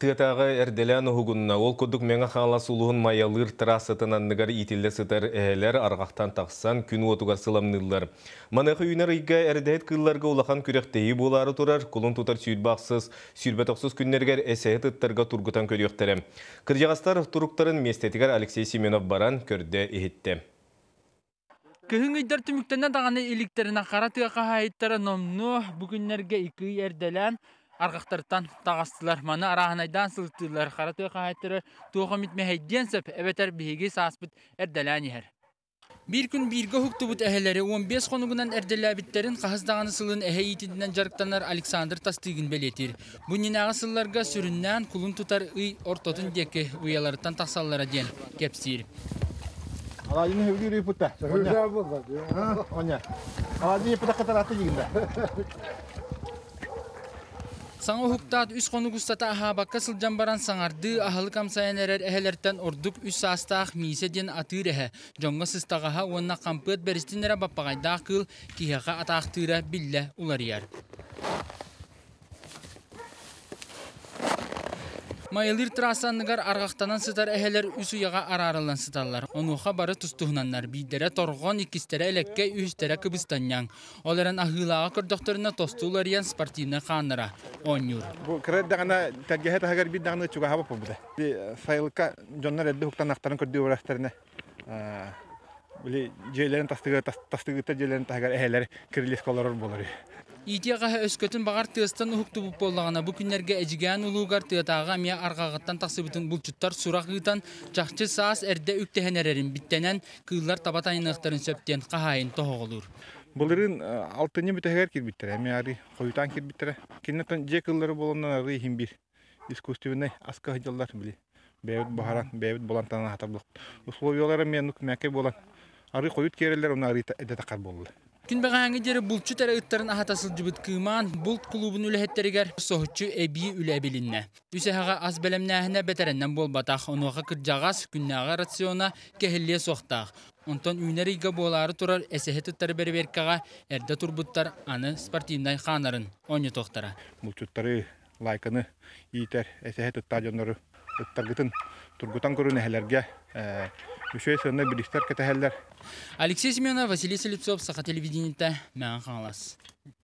Тыатааҕы эрдэлээн уһугунна. Ол курдук Мэҥэ Хаҥалас улууһун Майалыыр трассатын анныгар иитиллэ сытар эһэлэр арҕахтан тахсан күн уотугар сыламныыллар. Маныаха үүнэр ыйга эрдэһит кыылларга улахан күрэхтэһии буолаары турар. Кулун тутар 26, 29 күннэригэр эсэһит ыттарга тургутан көрүөхтэрэ. Кырдьаҕастар туруктарын миэстэтигэр Алексей Семенов баран көрдө-иһиттэ. Кыһын ыйдар түмүктэнэ даҕаны иликтэринэ хара тыа хаһаайыттара номнуо бу күннэргэ икки ый эрдэлээн арҕахтартан таҕыстылар. Маны арааһынайдаан сылтыыллар. Хара тыа хаһаайыттара туох эмит мэһэйдиэн сөп, эбэтэр биһиги сааспыт эрдэлээн иһэр. Биир күн бииргэ уһуктубут эһэлэри 15 хонугунан эрдэлээбиттэрин хаһыс даҕаны сылын эһэ иитинэн дьарыктанар Александр Тастыгин бэлиэтиир. Бу иннинээҕи сылларга сүрүннээн кулун тутар ый ортотун диэки уйаларыттан тахсаллара диэн кэпсиир. Аладдин сөбүлүүр ыыппыта. Оня. Аладдин ыыппыта кытарааты дигинда. Саҥа уһуктаат үс хонук устата аһаабакка сылдьан баран саҥардыы аһылык амсайан эрэр эһэлэртэн ордук үс саастаах Миисэ диэн атыыр эһэ, дьоҥҥо сыстаҕаһа уонна хампыат бэристин эрэ баппаҕайдаах кыыл киһиэхэ атаахтыыра биллэ уларыйар. Майалыыр трасса анныгар арҕахтанан сытар эһэлэр үс уйаҕа араарыллан сыталлар. Онуоха бары тустуһунаннар, биирдэрэ торҕон, иккистэрэ элэккэй, үһүстэрэ кыбыстанньаҥ. Ол эрэн аһыылааҕы көрдөхтөрүнэ тосту уларыйан спортивнай хааннара оонньуур. Бу кыра эрдэҕинэ тэлгэһэ таһыгар биир даҕаны чугаһаабат буолбута. Сайылыкка дьоннор эрдэ уһуктаннахтарын көрдүү барахтарына били дьиэлэрин тастыгы тастыгыта дьиэлэрин таһыгар эһэлэр кирилиэскэ олорор буолар. Иитиэх эһэ өскөтүн баҕар тыастан уһуктубут буоллаҕына, бу күннэргэ Эдьигээн улуугар тыатааҕы эмиэ арҕаҕыттан тахсыбытын булчуттар сурах ыытан, чахчы саас эрдэ үктэһэн эрэрин биттэнэн, кыыллар таба тайаныахтарын сөп диэн хаһаайын тоһоҕолуур. Былырыын алтынньы бүтэһигэр киирбиттэрэ, эмиэ арыы хойутаан киирбиттэрэ. Киниттэн дьиэ кыыллары буоланнар арыы иһин биир искусственнай аска сылдьаллар били. Бэйэбит буһаран, бэйэбит булан таҥан аһатар буолуохпут. Условиялара эмиэ оннук мээкэй буолан, арыы хойут киирэллэр, уонна арыы эрдэ таххар буоллулар. Күн бэҕэһээҥҥи диэри булчут эрэ ыттарын аһата сылдьыбыт Кыымаан булт кулуубун үлэһиттэригэр соһуччу эбии үлэ эбилиннэ. Үс эһэҕэ ас бэлэмнээһинэ бэтэрэннэн буолбатах, онуоха кырдьаҕас күннээҕи рациона кэһиллиэ суохтаах. Онтон үүнэр ыйга буолаары турар эсэһит ыттары бэрэбиэркэҕэ эрдэ турбуттар аны спортивнай хаанарын оонньотуохтара. Булчуттары лайканы иитэр, эсэһит ыттаах дьоннору ыттаргытын тургутан көрүн эһэлэргэ үчүгэй сыаннай бириистэр кэтэһэллэр. Алексей Семенов, Василий Слепцов, Саха телевидениетэ, Мэҥэ Хаҥалас.